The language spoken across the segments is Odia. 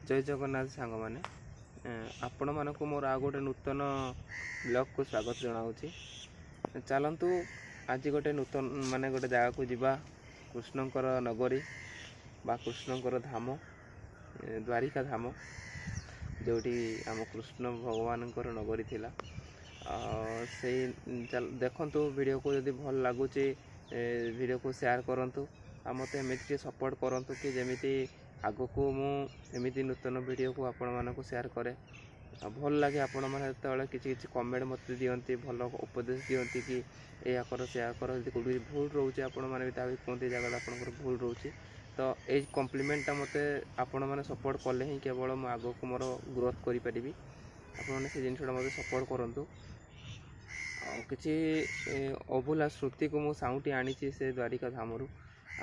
ଜୟ ଜଗନ୍ନାଥ ସାଙ୍ଗମାନେ, ଆପଣମାନଙ୍କୁ ମୋର ଆଉ ଗୋଟେ ନୂତନ ବ୍ଲଗ୍କୁ ସ୍ୱାଗତ ଜଣାଉଛି। ଚାଲନ୍ତୁ ଆଜି ଗୋଟେ ନୂତନ ମାନେ ଗୋଟେ ଜାଗାକୁ ଯିବା, କୃଷ୍ଣଙ୍କର ନଗରୀ ବା କୃଷ୍ଣଙ୍କର ଧାମ, ଦ୍ୱାରିକା ଧାମ, ଯେଉଁଠି ଆମ କୃଷ୍ଣ ଭଗବାନଙ୍କର ନଗରୀ ଥିଲା। ସେଇ ଦେଖନ୍ତୁ ଭିଡ଼ିଓକୁ, ଯଦି ଭଲ ଲାଗୁଛି ଭିଡ଼ିଓକୁ ସେୟାର କରନ୍ତୁ ଆଉ ମୋତେ ଏମିତି ଟିକେ ସପୋର୍ଟ କରନ୍ତୁ କି ଯେମିତି ଆଗକୁ ମୁଁ ଏମିତି ନୂତନ ଭିଡ଼ିଓକୁ ଆପଣମାନଙ୍କୁ ସେୟାର କରେ। ଆଉ ଭଲ ଲାଗେ ଆପଣମାନେ ଯେତେବେଳେ କିଛି କିଛି କମେଣ୍ଟ ମୋତେ ଦିଅନ୍ତି, ଭଲ ଉପଦେଶ ଦିଅନ୍ତି କି ଏଇଆ କର ସେଇଆ କର। ଯଦି କେଉଁଠି ଭୁଲ ରହୁଛି ଆପଣମାନେ ବି ତା ବି କୁହନ୍ତି ଏ ଜାଗାଟା ଆପଣଙ୍କର ଭୁଲ ରହୁଛି। ତ ଏଇ କମ୍ପ୍ଲିମେଣ୍ଟଟା ମୋତେ ଆପଣମାନେ ସପୋର୍ଟ କଲେ ହିଁ କେବଳ ମୁଁ ଆଗକୁ ମୋର ଗ୍ରୋଥ୍ କରିପାରିବି। ଆପଣମାନେ ସେ ଜିନିଷଟା ମୋତେ ସପୋର୍ଟ କରନ୍ତୁ। ଆଉ କିଛି ଅଭୁଲା ସ୍ମୃତିକୁ ମୁଁ ସାଉଁଟି ଆଣିଛି ସେ ଦ୍ୱାରିକା ଧାମରୁ।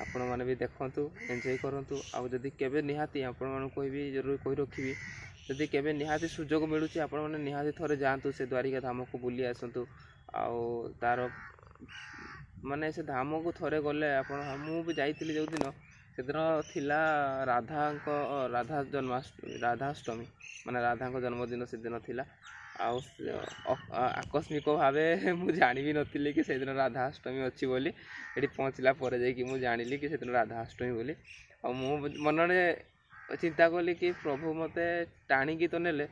ଆପଣମାନେ ବି ଦେଖନ୍ତୁ, ଏନ୍ଜୟ କରନ୍ତୁ। ଆଉ ଯଦି କେବେ ନିହାତି ଆପଣମାନଙ୍କୁ କହିବି, ଜରୁରୀ କହି ରଖିବି, ଯଦି କେବେ ନିହାତି ସୁଯୋଗ ମିଳୁଛି ଆପଣମାନେ ନିହାତି ଥରେ ଯାଆନ୍ତୁ ସେ ଦ୍ୱାରିକା ଧାମକୁ ବୁଲି ଆସନ୍ତୁ। ଆଉ ତା'ର ମାନେ ସେ ଧାମକୁ ଥରେ ଗଲେ ଆପଣ, ମୁଁ ବି ଯାଇଥିଲି ଯେଉଁଦିନ, ସେଦିନ ଥିଲା ରାଧାଙ୍କ ରାଧା ଜନ୍ମାଷ୍ଟମୀ, ରାଧାଷ୍ଟମୀ ମାନେ ରାଧାଙ୍କ ଜନ୍ମଦିନ ସେଦିନ ଥିଲା। ଆଉ ଆକସ୍ମିକ ଭାବେ ମୁଁ ଜାଣି ବି ନଥିଲି କି ସେଦିନ ରାଧାଷ୍ଟମୀ ଅଛି ବୋଲି। ଏଠି ପହଞ୍ଚିଲା ପରେ ଯାଇକି ମୁଁ ଜାଣିଲି କି ସେଦିନ ରାଧାଷ୍ଟମୀ ବୋଲି। ଆଉ ମୁଁ ମନରେ ଚିନ୍ତା କଲି କି ପ୍ରଭୁ ମୋତେ ଟାଣିକି ତ ନେଲେ,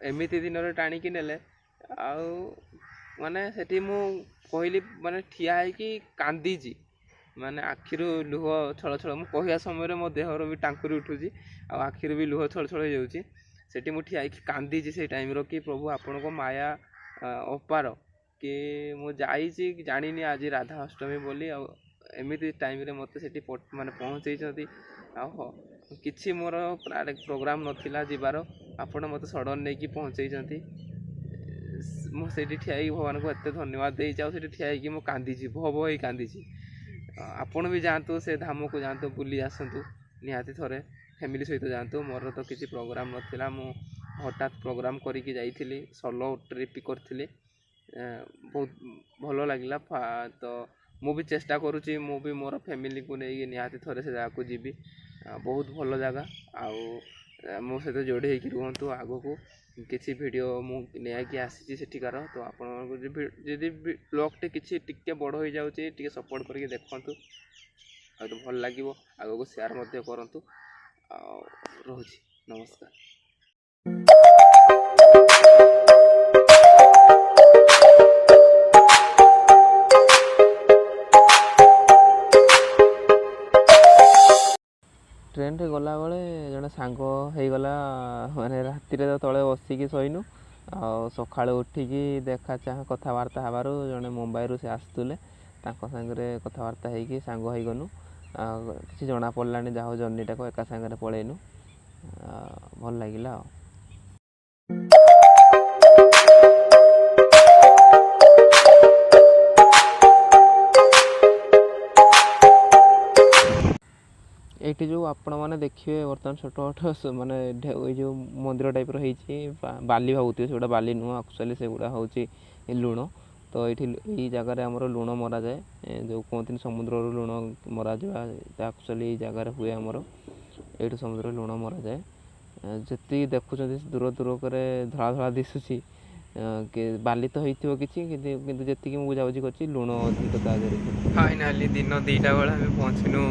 ଏମିତି ଦିନରେ ଟାଣିକି ନେଲେ। ଆଉ ମାନେ ସେଠି ମୁଁ କହିଲି, ମାନେ ଠିଆ ହେଇକି କାନ୍ଦିଛି, ମାନେ ଆଖିରୁ ଲୁହ ଛଳ ଛଳ। ମୁଁ କହିବା ସମୟରେ ମୋ ଦେହର ବି ଟାଙ୍କୁରି ଉଠୁଛି ଆଉ ଆଖିରୁ ବି ଲୁହ ଛଳ ଛଳ ହେଇଯାଉଛି। ସେଠି ମୁଁ ଠିଆ ହେଇକି କାନ୍ଦିଛି ସେଇ ଟାଇମ୍ର କି ପ୍ରଭୁ ଆପଣଙ୍କ ମାୟା ଅପାର, କି ମୁଁ ଯାଇଛି ଜାଣିନି ଆଜି ରାଧା ଅଷ୍ଟମୀ ବୋଲି, ଆଉ ଏମିତି ଟାଇମ୍ରେ ମୋତେ ସେଠି ମାନେ ପହଞ୍ଚେଇଛନ୍ତି। ଆଉ କିଛି ମୋର ପ୍ରୋଗ୍ରାମ୍ ନଥିଲା ଯିବାର, ଆପଣ ମୋତେ ସଡ଼ନ୍ ନେଇକି ପହଞ୍ଚେଇଛନ୍ତି। ମୁଁ ସେଇଠି ଠିଆ ହେଇକି ଭଗବାନଙ୍କୁ ଏତେ ଧନ୍ୟବାଦ ଦେଇଛି। ଆଉ ସେଠି ଠିଆ ହେଇକି ମୁଁ କାନ୍ଦିଛି, ଭୋ ଭୋ ହେଇ କାନ୍ଦିଛି। ଆପଣ ବି ଯାଆନ୍ତୁ ସେ ଧାମକୁ, ଯାଆନ୍ତୁ ବୁଲି ଆସନ୍ତୁ ନିହାତି ଥରେ ଫ୍ୟାମିଲି ସହିତ ଯାଆନ୍ତୁ। ମୋର ତ କିଛି ପ୍ରୋଗ୍ରାମ୍ ନଥିଲା, ମୁଁ ହଠାତ୍ ପ୍ରୋଗ୍ରାମ୍ କରିକି ଯାଇଥିଲି, ସୋଲୋ ଟ୍ରିପ୍ କରିଥିଲି, ବହୁତ ଭଲ ଲାଗିଲା। ତ ମୁଁ ବି ଚେଷ୍ଟା କରୁଛି, ମୁଁ ବି ମୋର ଫ୍ୟାମିଲିକୁ ନେଇକି ନିହାତି ଥରେ ସେ ଜାଗାକୁ ଯିବି। ବହୁତ ଭଲ ଜାଗା। ଆଉ ମୋ ସହିତ ଯୋଡ଼ି ହେଇକି ରୁହନ୍ତୁ। ଆଗକୁ କିଛି ଭିଡ଼ିଓ ମୁଁ ନେଇକି ଆସିଛି ସେଠିକାର, ତ ଆପଣମାନଙ୍କୁ ଯଦି ବ୍ଲଗ୍ଟି କିଛି ଟିକେ ବଡ଼ ହେଇଯାଉଛି ଟିକେ ସପୋର୍ଟ କରିକି ଦେଖନ୍ତୁ, ଆଉ ତ ଭଲ ଲାଗିବ। ଆଗକୁ ସେୟାର ମଧ୍ୟ କରନ୍ତୁ। ଆଉ ରହୁଛି, ନମସ୍କାର। ଟ୍ରେନ୍ରେ ଗଲାବେଳେ ଜଣେ ସାଙ୍ଗ ହେଇଗଲା, ମାନେ ରାତିରେ ତ ତଳେ ବସିକି ଶୋଇନୁ, ଆଉ ସକାଳୁ ଉଠିକି ଦେଖା ଚାହାଁ କଥାବାର୍ତ୍ତା ହେବାରୁ ଜଣେ ମୁମ୍ବାଇରୁ ସେ ଆସୁଥିଲେ, ତାଙ୍କ ସାଙ୍ଗରେ କଥାବାର୍ତ୍ତା ହେଇକି ସାଙ୍ଗ ହେଇଗନୁ। ଆଉ କିଛି ଜଣା ପଡ଼ିଲାନି, ଯାହା ହଉ ଜର୍ଣ୍ଣିଟାକୁ ଏକା ସାଙ୍ଗରେ ପଳେଇନୁ, ଭଲ ଲାଗିଲା। ଆଉ ଏଇଠି ଯେଉଁ ଆପଣମାନେ ଦେଖିବେ ବର୍ତ୍ତମାନ ଛୋଟ ଛୋଟ ମାନେ ଏଇ ଯେଉଁ ମନ୍ଦିର ଟାଇପ୍ର ହେଇଛି, ବାଲି ଭାବୁଥିବେ, ସେଗୁଡ଼ା ବାଲି ନୁହଁ, ଆକ୍ଚୁଆଲି ସେଗୁଡ଼ା ହେଉଛି ଲୁଣ। ତ ଏଇଠି ଏଇ ଜାଗାରେ ଆମର ଲୁଣ ମରାଯାଏ, ଯେଉଁ କୁହନ୍ତିନି ସମୁଦ୍ରରୁ ଲୁଣ ମରାଯିବା, ଆକ୍ଚୁଆଲି ଏଇ ଜାଗାରେ ହୁଏ ଆମର। ଏଇଠୁ ସମୁଦ୍ରରୁ ଲୁଣ ମରାଯାଏ। ଯେତିକି ଦେଖୁଛନ୍ତି ଦୂର ଦୂରକରେ ଧଳା ଧଳା ଦିଶୁଛି, କି ବାଲି ତ ହେଇଥିବ କିଛି, କିନ୍ତୁ ଯେତିକି ମୁଁ ବୁଝାବୁଝି କରିଛି ଲୁଣ ଅଧିକ ତା ଦେହରେ ଥିବ। ଫାଇନାଲି ଦିନ 2ଟା ବେଳେ ଆମେ ପହଞ୍ଚିନୁ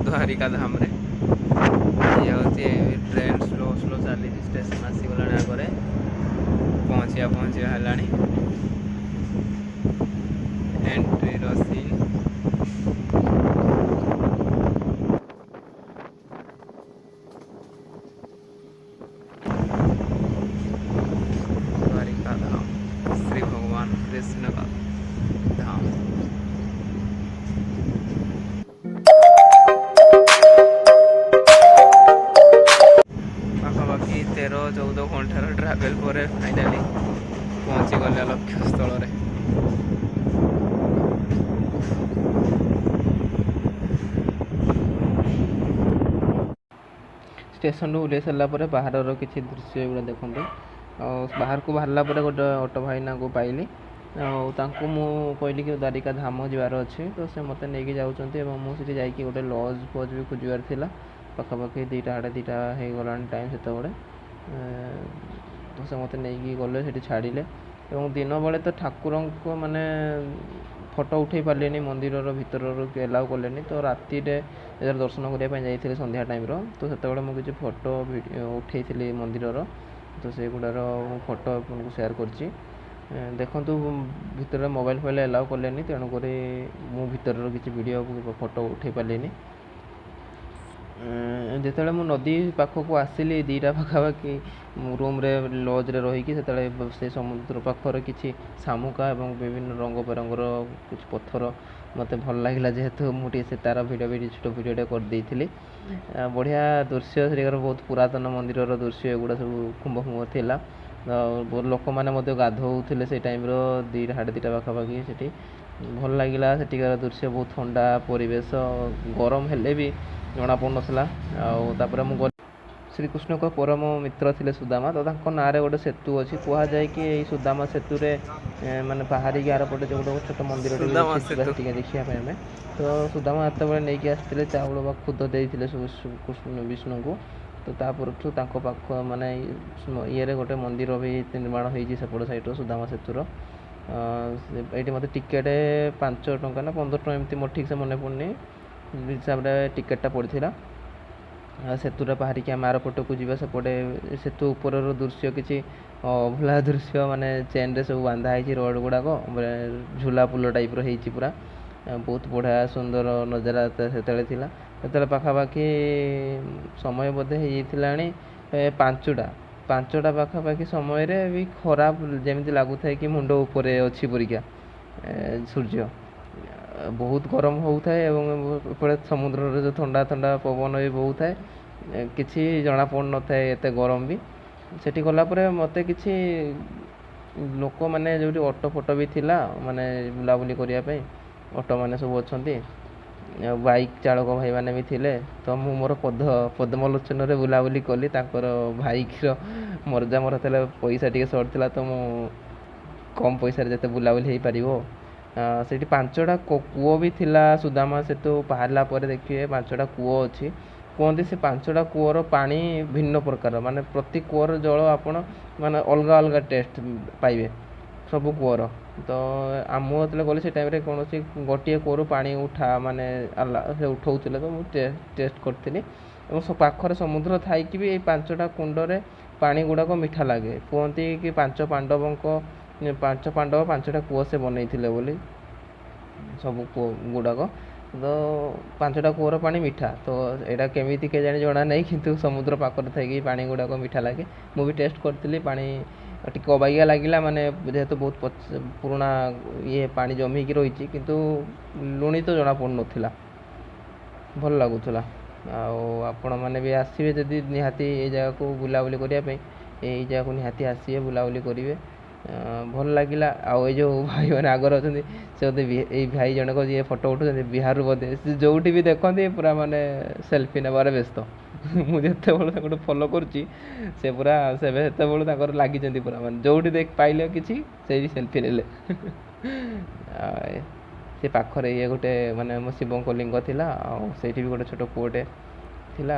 ଦ୍ୱାରିକା ଧାମରେ। ଇଏ ହେଉଛି ଟ୍ରେନ୍ ସ୍ଲୋ ସ୍ଲୋ ଚାଲିଛି, ଷ୍ଟେସନ୍ ଆସିଗଲାଣି ଆଗରେ, ପହଞ୍ଚିବା ପହଞ୍ଚିବା ହେଲାଣି। ଏଣ୍ଟ୍ରିର ସିନ୍। द्वारिका धाम, श्री भगवान कृष्ण का धाम। ପାଖାପାଖି 13-14 ଘଣ୍ଟାର ଟ୍ରାଭେଲ୍ ପରେ ଫାଇନାଲି ପହଞ୍ଚିଗଲେ ଲକ୍ଷ୍ୟସ୍ଥଳରେ। ଷ୍ଟେସନରୁ ଓହ୍ଲେଇ ସାରିଲା ପରେ ବାହାରର କିଛି ଦୃଶ୍ୟ ଏଗୁଡ଼ା ଦେଖନ୍ତୁ। ଆଉ ବାହାରକୁ ବାହାରିଲା ପରେ ଗୋଟେ ଅଟୋ ଭାଇନାଙ୍କୁ ପାଇଲି, ଆଉ ତାଙ୍କୁ ମୁଁ କହିଲି କି ଦ୍ୱାରିକା ଧାମ ଯିବାର ଅଛି, ତ ସେ ମୋତେ ନେଇକି ଯାଉଛନ୍ତି। ଏବଂ ମୁଁ ସେଠି ଯାଇକି ଗୋଟେ ଲଜ୍ ଫଜ୍ ବି ଖୋଜିବାର ଥିଲା, ପାଖାପାଖି 2ଟା 2:30 ହେଇଗଲାଣି ଟାଇମ୍ ସେତେବେଳେ। ତ ସେ ମୋତେ ନେଇକି ଗଲେ, ସେଠି ଛାଡ଼ିଲେ। ଏବଂ ଦିନବେଳେ ତ ଠାକୁରଙ୍କ ମାନେ ଫଟୋ ଉଠେଇ ପାରିଲିନି, ମନ୍ଦିରର ଭିତରରୁ ଏଲାଉ କଲେନି। ତ ରାତିରେ ଯେତେବେଳେ ଦର୍ଶନ କରିବା ପାଇଁ ଯାଇଥିଲି ସନ୍ଧ୍ୟା ଟାଇମ୍ର, ତ ସେତେବେଳେ ମୁଁ କିଛି ଫଟୋ ଉଠେଇଥିଲି ମନ୍ଦିରର। ତ ସେଗୁଡ଼ାର ମୁଁ ଫଟୋ ଆପଣଙ୍କୁ ସେୟାର କରିଛି, ଦେଖନ୍ତୁ। ଭିତରେ ମୋବାଇଲ୍ ଫୋବାଇଲ୍ ଏଲାଉ କଲେନି, ତେଣୁକରି ମୁଁ ଭିତରର କିଛି ଭିଡ଼ିଓ ଫଟୋ ଉଠେଇ ପାରିଲିନି। ଯେତେବେଳେ ମୁଁ ନଦୀ ପାଖକୁ ଆସିଲି 2ଟା ପାଖାପାଖି, ମୁଁ ରୁମ୍ରେ ଲଜ୍ରେ ରହିକି, ସେତେବେଳେ ସେ ସମୁଦ୍ର ପାଖରେ କିଛି ଶାମୁକା ଏବଂ ବିଭିନ୍ନ ରଙ୍ଗ ବେରଙ୍ଗର କିଛି ପଥର ମୋତେ ଭଲ ଲାଗିଲା ଯେହେତୁ, ମୁଁ ଟିକେ ସେ ତା'ର ଭିଡ଼ିଓ ବି ଛୋଟ ଭିଡ଼ିଓଟେ କରିଦେଇଥିଲି। ବଢ଼ିଆ ଦୃଶ୍ୟ ସେଠିକାର, ବହୁତ ପୁରାତନ ମନ୍ଦିରର ଦୃଶ୍ୟ ଏଗୁଡ଼ା ସବୁ, ଖୁମ୍ବ ଫୁମ୍ବ ଥିଲା। ବହୁତ ଲୋକମାନେ ମଧ୍ୟ ଗାଧୋଉଥିଲେ ସେଇ ଟାଇମ୍ର, 2ଟା 2:30 ପାଖାପାଖି ସେଠି। ଭଲ ଲାଗିଲା ସେଠିକାର ଦୃଶ୍ୟ, ବହୁତ ଥଣ୍ଡା ପରିବେଶ, ଗରମ ହେଲେ ବି ଜଣାପଡ଼ୁନଥିଲା। ଆଉ ତାପରେ ମୁଁ ଶ୍ରୀକୃଷ୍ଣଙ୍କ ପରମ ମିତ୍ର ଥିଲେ ସୁଦାମା, ତ ତାଙ୍କ ନାଁରେ ଗୋଟେ ସେତୁ ଅଛି। କୁହାଯାଏ କି ଏଇ ସୁଦାମା ସେତୁରେ ମାନେ ବାହାରିକି ଆରପଟେ ଯେଉଁ ଗୋଟେ ଛୋଟ ମନ୍ଦିରଟେ ବି ସୁଦାମା ଅଛି, ଯିବା ସେତୁ। ସେଠିକି ଦେଖିବା ପାଇଁ ଆମେ। ତ ସୁଦାମା ଯେତେବେଳେ ନେଇକି ଆସିଥିଲେ ଚାଉଳ ବା ଖୁଦ ଦେଇଥିଲେ କୃଷ୍ଣ ବିଷ୍ଣୁଙ୍କୁ, ତ ତା ପରଠୁ ତାଙ୍କ ପାଖ ମାନେ ଇଏରେ ଗୋଟେ ମନ୍ଦିର ବି ନିର୍ମାଣ ହେଇଛି ସେପଟ ସାଇଡ଼ର ସୁଦାମା ସେତୁର। ଏଇଠି ମୋତେ ଟିକେଟ୍ 5 ଟଙ୍କା ନା 15 ଟଙ୍କା ଏମିତି, ମୋର ଠିକ୍ସେ ମନେ ପଡ଼ୁନି ହିସାବରେ ଟିକେଟ୍ଟା ପଡ଼ିଥିଲା। ଆଉ ସେତୁଟା ବାହାରିକି ଆମେ ଆର ପଟକୁ ଯିବା। ସେପଟେ ସେତୁ ଉପରର ଦୃଶ୍ୟ କିଛି ଅଭୁଲା ଦୃଶ୍ୟ, ମାନେ ଚେନ୍ରେ ସବୁ ବାନ୍ଧା ହେଇଛି ରଡ଼ ଗୁଡ଼ାକ, ଝୁଲା ପୁଲ ଟାଇପ୍ର ହେଇଛି ପୁରା। ବହୁତ ବଢ଼ିଆ ସୁନ୍ଦର ନଜାରା ସେତେବେଳେ ଥିଲା। ସେତେବେଳେ ପାଖାପାଖି ସମୟ ବୋଧେ ହେଇଯାଇଥିଲାଣି 5ଟା ପାଖାପାଖି ସମୟରେ ବି ଖରା ଯେମିତି ଲାଗୁଥାଏ କି ମୁଣ୍ଡ ଉପରେ ଅଛି ପରିକା ସୂର୍ଯ୍ୟ, ବହୁତ ଗରମ ହେଉଥାଏ। ଏବଂ ଏପଟେ ସମୁଦ୍ରରେ ଯେଉଁ ଥଣ୍ଡା ଥଣ୍ଡା ପବନ ବି ବହୁଥାଏ, କିଛି ଜଣାପଡ଼ୁନଥାଏ ଏତେ ଗରମ ବି। ସେଠି ଗଲା ପରେ ମୋତେ କିଛି ଲୋକମାନେ, ଯେଉଁଠି ଅଟୋ ଫଟୋ ବି ଥିଲା, ମାନେ ବୁଲାବୁଲି କରିବା ପାଇଁ ଅଟୋମାନେ ସବୁ ଅଛନ୍ତି, ଆଉ ବାଇକ୍ ଚାଳକ ଭାଇମାନେ ବି ଥିଲେ। ତ ମୁଁ ମୋର ପଦ୍ମଲୋଚନରେ ବୁଲାବୁଲି କଲି। ତାଙ୍କର ବାଇକ୍ର ମର୍ଜା ମୋର ଥିଲା, ପଇସା ଟିକେ ସର୍ଟ ଥିଲା, ତ ମୁଁ କମ୍ ପଇସାରେ ଯେତେ ବୁଲାବୁଲି ହେଇପାରିବ। ସେଇଠି 5ଟା କୂଅ ବି ଥିଲା। ସୁଦାମା ସେତୁ ବାହାରିଲା ପରେ ଦେଖିବେ 5ଟା କୂଅ ଅଛି। କୁହନ୍ତି ସେ 5ଟା କୂଅର ପାଣି ଭିନ୍ନ ପ୍ରକାର, ମାନେ ପ୍ରତି କୂଅର ଜଳ ଆପଣ ମାନେ ଅଲଗା ଅଲଗା ଟେଷ୍ଟ ପାଇବେ ସବୁ କୂଅର। ତ ମୁଁ ଯେତେବେଳେ ଗଲି ସେ ଟାଇମ୍ରେ କୌଣସି ଗୋଟିଏ କୂଅରୁ ପାଣି ଉଠା ମାନେ ସେ ଉଠଉଥିଲେ, ତ ମୁଁ ଟେଷ୍ଟ କରିଥିଲି। ଏବଂ ପାଖରେ ସମୁଦ୍ର ଥାଇକି ବି ଏଇ 5ଟା କୁଣ୍ଡରେ ପାଣି ଗୁଡ଼ାକ ମିଠା ଲାଗେ। କୁହନ୍ତି କି ପାଞ୍ଚ ପାଣ୍ଡବଙ୍କ, ପାଞ୍ଚ ପାଣ୍ଡବ 5ଟା କୂଅ ସେ ବନେଇଥିଲେ ବୋଲି ସବୁ କୂଅ ଗୁଡ଼ାକ। ତ 5ଟା କୂଅର ପାଣି ମିଠା, ତ ଏଇଟା କେମିତି କେଜାଣି ଜଣା ନାହିଁ, କିନ୍ତୁ ସମୁଦ୍ର ପାଖରେ ଥାଇକି ପାଣି ଗୁଡ଼ାକ ମିଠା ଲାଗେ। ମୁଁ ବି ଟେଷ୍ଟ କରିଥିଲି, ପାଣି ଟିକେ ଅବାଗିଆ ଲାଗିଲା, ମାନେ ଯେହେତୁ ବହୁତ ପୁରୁଣା ଇଏ ପାଣି ଜମିକି ରହିଛି, କିନ୍ତୁ ଲୁଣି ତ ଜଣା ପଡ଼ୁନଥିଲା, ଭଲ ଲାଗୁଥିଲା। ଆଉ ଆପଣମାନେ ବି ଆସିବେ ଯଦି ନିହାତି ଏଇ ଜାଗାକୁ ବୁଲାବୁଲି କରିବା ପାଇଁ, ଏଇ ଜାଗାକୁ ନିହାତି ଆସିବେ, ବୁଲାବୁଲି କରିବେ, ଭଲ ଲାଗିଲା। ଆଉ ଏଇ ଯେଉଁ ଭାଇମାନେ ଆଗରେ ଅଛନ୍ତି, ସେ ବୋଧେ ଏଇ ଭାଇ ଜଣକ ଯିଏ ଫଟୋ ଉଠଉଛନ୍ତି ବିହାରରୁ ବୋଧେ, ସେ ଯେଉଁଠି ବି ଦେଖନ୍ତି ପୁରା ମାନେ ସେଲ୍ଫି ନେବାରେ ବ୍ୟସ୍ତ। ମୁଁ ଯେତେବେଳେ ତାଙ୍କଠୁ ଫଲୋ କରୁଛି, ସେ ପୁରା ସେବେ ସେତେବେଳୁ ତାଙ୍କର ଲାଗିଛନ୍ତି ପୁରା, ମାନେ ଯେଉଁଠି ଦେଖ ପାଇଲେ କିଛି ସେଇଠି ସେଲ୍ଫି ନେଲେ। ସେ ପାଖରେ ଇଏ ଗୋଟେ ମାନେ ଆମ ଶିବଙ୍କ ଲିଙ୍ଗ ଥିଲା, ଆଉ ସେଇଠି ବି ଗୋଟେ ଛୋଟ କୂଅଟେ ଥିଲା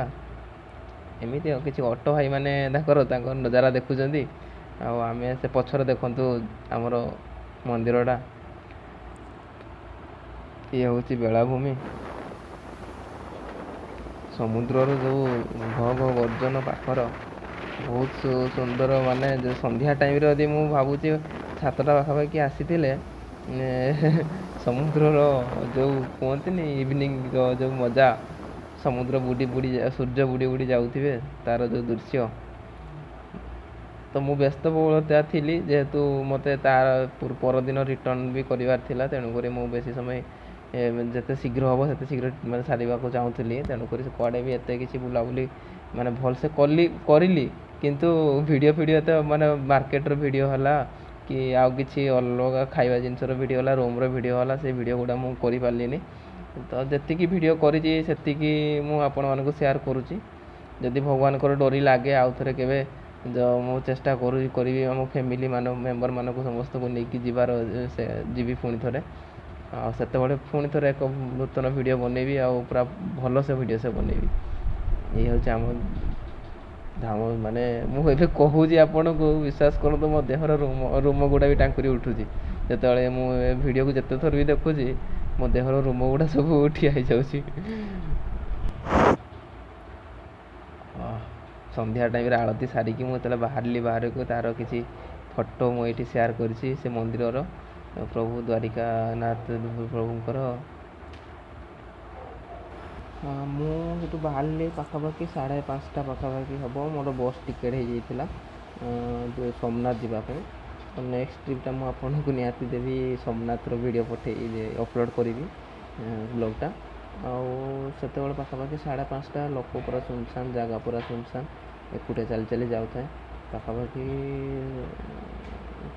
ଏମିତି। ଆଉ କିଛି ଅଟୋ ଭାଇମାନେ ତାଙ୍କର ତାଙ୍କ ନଜାରା ଦେଖୁଛନ୍ତି, ଆଉ ଆମେ ସେ ପଛରେ ଦେଖନ୍ତୁ ଆମର ମନ୍ଦିରଟା। ଇଏ ହେଉଛି ବେଳାଭୂମି। ସମୁଦ୍ରର ଯେଉଁ ଘ ଘ ଗର୍ଜନ ପାଖର ବହୁତ ସୁନ୍ଦର, ମାନେ ସନ୍ଧ୍ୟା ଟାଇମ୍ରେ ଯଦି ମୁଁ ଭାବୁଛି 7ଟା ପାଖାପାଖି ଆସିଥିଲେ, ସମୁଦ୍ରର ଯେଉଁ କୁହନ୍ତିନି ଇଭିନିଂର ଯେଉଁ ମଜା, ସମୁଦ୍ର ବୁଡ଼ି ବୁଡ଼ି, ସୂର୍ଯ୍ୟ ବୁଡ଼ି ବୁଡ଼ି ଯାଉଥିବେ, ତା'ର ଯେଉଁ ଦୃଶ୍ୟ। ତ ମୁଁ ବ୍ୟସ୍ତବହୁଳତା ଥିଲି ଯେହେତୁ ମୋତେ ତା ପରଦିନ ରିଟର୍ଣ୍ଣ ବି କରିବାର ଥିଲା, ତେଣୁକରି ମୁଁ ବେଶୀ ସମୟ ଯେତେ ଶୀଘ୍ର ହେବ ସେତେ ଶୀଘ୍ର ମାନେ ସାରିବାକୁ ଚାହୁଁଥିଲି। ତେଣୁକରି ସେ କୁଆଡ଼େ ବି ଏତେ କିଛି ବୁଲାବୁଲି ମାନେ ଭଲସେ କଲି କରିଲି, କିନ୍ତୁ ଭିଡ଼ିଓ ଫିଡ଼ିଓ ଏତେ ମାନେ ମାର୍କେଟର ଭିଡ଼ିଓ ହେଲା କି ଆଉ କିଛି ଅଲଗା ଖାଇବା ଜିନିଷର ଭିଡ଼ିଓ ହେଲା, ରୁମ୍ର ଭିଡ଼ିଓ ହେଲା, ସେ ଭିଡ଼ିଓ ଗୁଡ଼ା ମୁଁ କରିପାରିଲିନି। ତ ଯେତିକି ଭିଡ଼ିଓ କରିଛି ସେତିକି ମୁଁ ଆପଣମାନଙ୍କୁ ସେୟାର କରୁଛି। ଯଦି ଭଗବାନଙ୍କର ଡୋରି ଲାଗେ ଆଉ ଥରେ କେବେ ମୁଁ ଚେଷ୍ଟା କରୁଛି କରିବି, ଆମ ଫ୍ୟାମିଲି ମେମ୍ବରମାନଙ୍କୁ ସମସ୍ତଙ୍କୁ ନେଇକି ଯିବାର, ସେ ଯିବି ପୁଣି ଥରେ। ଆଉ ସେତେବେଳେ ପୁଣି ଥରେ ଏକ ନୂତନ ଭିଡ଼ିଓ ବନେଇବି, ଆଉ ପୁରା ଭଲସେ ଭିଡ଼ିଓ ସେ ବନେଇବି। ଏଇ ହେଉଛି ଆମ ଧାମ। ମାନେ ମୁଁ ଏବେ କହୁଛି ଆପଣଙ୍କୁ, ବିଶ୍ୱାସ କରନ୍ତୁ, ମୋ ଦେହର ରୋମ ରୋମ ଗୁଡ଼ା ବି ଟାଙ୍କୁରି ଉଠୁଛି। ଯେତେବେଳେ ମୁଁ ଏ ଭିଡ଼ିଓକୁ ଯେତେ ଥର ବି ଦେଖୁଛି, ମୋ ଦେହର ରୋମ ଗୁଡ଼ା ସବୁ ଠିଆ ହେଇଯାଉଛି। ସନ୍ଧ୍ୟା ଟାଇମ୍ରେ ଆଳତି ସାରିକି ମୁଁ ଯେତେବେଳେ ବାହାରିଲି ବାହାରକୁ, ତା'ର କିଛି ଫଟୋ ମୁଁ ଏଇଠି ସେୟାର କରିଛି ସେ ମନ୍ଦିରର, ପ୍ରଭୁ ଦ୍ୱାରିକାନାଥ ପ୍ରଭୁଙ୍କର। ମୁଁ ସେଠୁ ବାହାରିଲି ପାଖାପାଖି 5:30 ପାଖାପାଖି ହେବ। ମୋର ବସ୍ ଟିକେଟ୍ ହେଇଯାଇଥିଲା ସୋମନାଥ ଯିବା ପାଇଁ। ତ ନେକ୍ସଟ ଟ୍ରିପ୍ଟା ମୁଁ ଆପଣଙ୍କୁ ନିହାତି ଦେବି, ସୋମନାଥର ଭିଡ଼ିଓ ପଠେଇ ଅପଲୋଡ଼ କରିବି ବ୍ଲଗ୍ଟା। ଆଉ ସେତେବେଳେ ପାଖାପାଖି 5:30, ଲୋକ ପୁରା ସୁନସାନ, ଜାଗା ପୁରା ସୁନସାନ, ଏକୁଟିଆ ଚାଲି ଚାଲି ଯାଉଥାଏ। ପାଖାପାଖି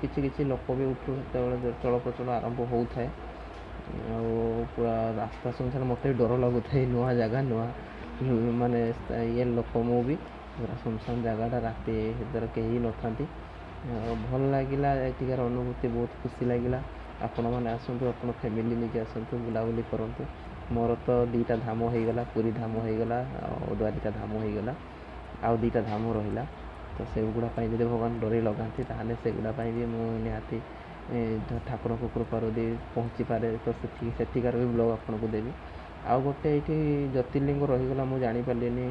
କିଛି କିଛି ଲୋକ ବି ଉଠୁ ସେତେବେଳେ ଚଳପ୍ରଚଳ ଆରମ୍ଭ ହେଉଥାଏ। ଆଉ ପୁରା ରାସ୍ତା ସୁନସାନ, ମୋତେ ବି ଡର ଲାଗୁଥାଏ। ନୂଆ ଜାଗା, ନୂଆ ମାନେ ଇଏ ଲୋକ, ମୁଁ ବି ପୁରା ସୁନସାନ ଜାଗାଟା, ରାତି ସେତେବେଳେ କେହି ନଥାନ୍ତି। ଆଉ ଭଲ ଲାଗିଲା ଏଠିକାର ଅନୁଭୂତି, ବହୁତ ଖୁସି ଲାଗିଲା। ଆପଣମାନେ ଆସନ୍ତୁ, ଆପଣ ଫ୍ୟାମିଲି ନେଇକି ଆସନ୍ତୁ, ବୁଲାବୁଲି କରନ୍ତୁ। ମୋର ତ 2ଟା ଧାମ ହେଇଗଲା, ପୁରୀ ଧାମ ହେଇଗଲା ଆଉ ଦ୍ୱାରିକା ଧାମ ହେଇଗଲା, ଆଉ 2ଟା ଧାମ ରହିଲା। ତ ସେଗୁଡ଼ା ପାଇଁ ଯଦି ଭଗବାନ ଡୋରି ଲଗାନ୍ତି, ତାହେଲେ ସେଗୁଡ଼ା ପାଇଁ ବି ମୁଁ ନିହାତି ଠାକୁରଙ୍କ କୃପାରୁ ଯଦି ପହଞ୍ଚିପାରେ, ତ ସେଠି ସେଠିକାର ବି ବ୍ଲଗ୍ ଆପଣଙ୍କୁ ଦେବି। ଆଉ ଗୋଟେ ଏଇଠି ଜ୍ୟୋତିର୍ଲିଙ୍ଗ ରହିଗଲା, ମୁଁ ଜାଣିପାରିଲିନି,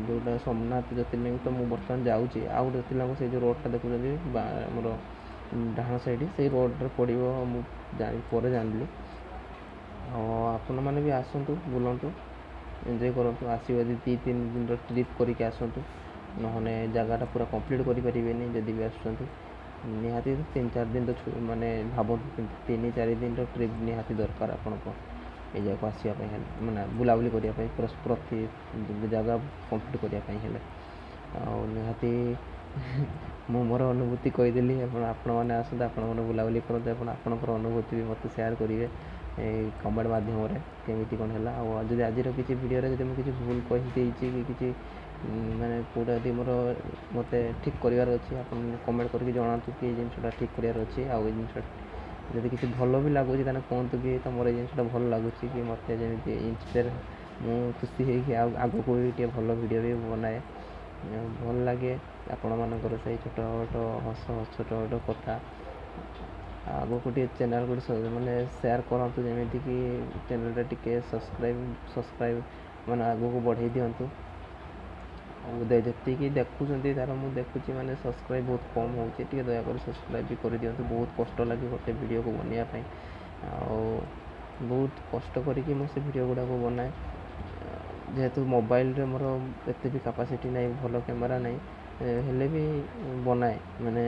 ଯେଉଁଟା ସୋମନାଥ ଜ୍ୟୋତିର୍ଲିଙ୍ଗ ତ ମୁଁ ବର୍ତ୍ତମାନ ଯାଉଛି। ଆଉ ଗୋଟେ ଜ୍ୟୋତିର୍ଲିଙ୍ଗ ସେଇ ଯେଉଁ ରୋଡ଼ଟା ଦେଖୁଛନ୍ତି ବା ଆମର ଡାହାଣ ସାଇଡ଼୍, ସେଇ ରୋଡ଼ରେ ପଡ଼ିବ, ମୁଁ ଜାଣି ପରେ ଜାଣିଲି। ଆଉ ଆପଣମାନେ ବି ଆସନ୍ତୁ, ବୁଲନ୍ତୁ, ଏନ୍ଜୟ କରନ୍ତୁ। ଆସିବେ ଯଦି 2-3 ଦିନର ଟ୍ରିପ୍ କରିକି ଆସନ୍ତୁ, ନହେଲେ ଜାଗାଟା ପୁରା କମ୍ପ୍ଲିଟ୍ କରିପାରିବେନି। ଯଦି ବି ଆସୁଛନ୍ତି, ନିହାତି 3-4 ଦିନ ତ ମାନେ ଭାବନ୍ତୁ, 3-4 ଦିନର ଟ୍ରିପ୍ ନିହାତି ଦରକାର ଆପଣଙ୍କ ଏଇ ଜାଗାକୁ ଆସିବା ପାଇଁ ହେଲେ, ମାନେ ବୁଲାବୁଲି କରିବା ପାଇଁ, ପ୍ରତି ଜାଗା କମ୍ପ୍ଲିଟ୍ କରିବା ପାଇଁ ହେଲେ। ଆଉ ନିହାତି ମୁଁ ମୋର ଅନୁଭୂତି କହିଦେଲି। ଆପଣମାନେ ଆସନ୍ତୁ, ଆପଣମାନେ ବୁଲାବୁଲି କରନ୍ତୁ, ଆପଣ ଆପଣଙ୍କର ଅନୁଭୂତି ବି ମୋତେ ସେୟାର କରିବେ ଏଇ କମେଣ୍ଟ ମାଧ୍ୟମରେ, କେମିତି କ'ଣ ହେଲା। ଆଉ ଯଦି ଆଜିର କିଛି ଭିଡ଼ିଓରେ ଯଦି ମୁଁ କିଛି ଭୁଲ କହିଦେଇଛି କି କିଛି ମାନେ କେଉଁଟା ଯଦି ମୋର ମୋତେ ଠିକ୍ କରିବାର ଅଛି, ଆପଣ କମେଣ୍ଟ କରିକି ଜଣାନ୍ତୁ କି ଏଇ ଜିନିଷଟା ଠିକ୍ କରିବାର ଅଛି। ଆଉ ଏଇ ଜିନିଷ ଯଦି କିଛି ଭଲ ବି ଲାଗୁଛି, ତାହେଲେ କୁହନ୍ତୁ କି ତୁମର ଏଇ ଜିନିଷଟା ଭଲ ଲାଗୁଛି କି ମୋତେ ଯେମିତି ଇନ୍ସପାୟାର, ମୁଁ ଖୁସି ହେଇକି ଆଉ ଆଗକୁ ବି ଟିକେ ଭଲ ଭିଡ଼ିଓ ବି ବନାଏ। ଭଲ ଲାଗେ ଆପଣମାନଙ୍କର ସେଇ ଛୋଟ ଛୋଟ ହସ, ଛୋଟ ଛୋଟ କଥା। ଆଗକୁ ଟିକେ ଚ୍ୟାନେଲ୍ ଗୋଟେ ମାନେ ସେୟାର କରନ୍ତୁ, ଯେମିତିକି ଚ୍ୟାନେଲ୍ଟା ଟିକେ ସବସ୍କ୍ରାଇବ୍ ମାନେ ଆଗକୁ ବଢ଼େଇ ଦିଅନ୍ତୁ। ଆଉ ଯେତିକି ଦେଖୁଛନ୍ତି ତାର ମୁଁ ଦେଖୁଛି, ମାନେ ସବସ୍କ୍ରାଇବ୍ ବହୁତ କମ୍ ହେଉଛି, ଟିକେ ଦୟାକରି ସବସ୍କ୍ରାଇବ୍ ବି କରିଦିଅନ୍ତୁ। ବହୁତ କଷ୍ଟ ଲାଗେ ଗୋଟେ ଭିଡ଼ିଓକୁ ବନେଇବା ପାଇଁ, ଆଉ ବହୁତ କଷ୍ଟ କରିକି ମୁଁ ସେ ଭିଡ଼ିଓ ଗୁଡ଼ାକୁ ବନାଏ। ଯେହେତୁ ମୋବାଇଲରେ ମୋର ଏତେ ବି କାପାସିଟି ନାହିଁ, ଭଲ କ୍ୟାମେରା ନାହିଁ, ହେଲେ ବି ବନାଏ, ମାନେ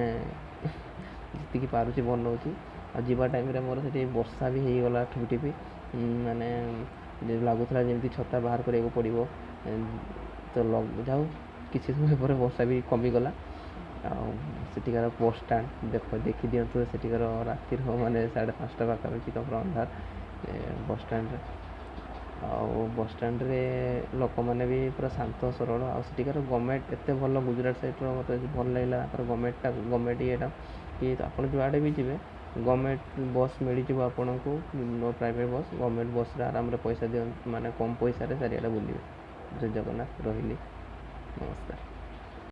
ଯେତିକି ପାରୁଛି ବନଉଛି। ଆଉ ଯିବା ଟାଇମ୍ରେ ମୋର ସେଠି ବର୍ଷା ବି ହେଇଗଲା ଠିପି ଠିପି, ମାନେ ଲାଗୁଥିଲା ଯେମିତି ଛତା ବାହାର କରିବାକୁ ପଡ଼ିବ। ତ ଯାଉ କିଛି ସମୟ ପରେ ବର୍ଷା ବି କମିଗଲା। ଆଉ ସେଠିକାର ବସ୍ ଷ୍ଟାଣ୍ଡ ଦେଖିଦିଅନ୍ତୁ, ସେଠିକାର ରାତିର ମାନେ 5:30 ପାଖାପାଖି ତ ପୁରା ଅନ୍ଧାର ବସ୍ ଷ୍ଟାଣ୍ଡରେ। ଆଉ ବସ୍ ଷ୍ଟାଣ୍ଡରେ ଲୋକମାନେ ବି ପୁରା ଶାନ୍ତ ସରଳ। ଆଉ ସେଠିକାର ଗଭର୍ଣ୍ଣମେଣ୍ଟ ଏତେ ଭଲ, ଗୁଜୁରାଟ ସାଇଡ଼୍ର ମୋତେ ଭଲ ଲାଗିଲା ତାଙ୍କର ଗଭର୍ଣ୍ଣମେଣ୍ଟଟା, ଗଭର୍ଣ୍ଣମେଣ୍ଟ ଇଏଟା କି ଆପଣ ଯୁଆଡ଼େ ବି ଯିବେ ଗଭର୍ଣ୍ଣମେଣ୍ଟ ବସ୍ ମିଳିଯିବ ଆପଣଙ୍କୁ, ନୋ ପ୍ରାଇଭେଟ୍ ବସ୍। ଗଭର୍ଣ୍ଣମେଣ୍ଟ ବସ୍ରେ ଆରାମରେ ପଇସା ଦିଅନ୍ତୁ, ମାନେ କମ୍ ପଇସାରେ ଚାରିଆଡ଼େ ବୁଲିବେ। ଜୟ ଜଗନ୍ନାଥ, ରହିଲି, ନମସ୍କାର।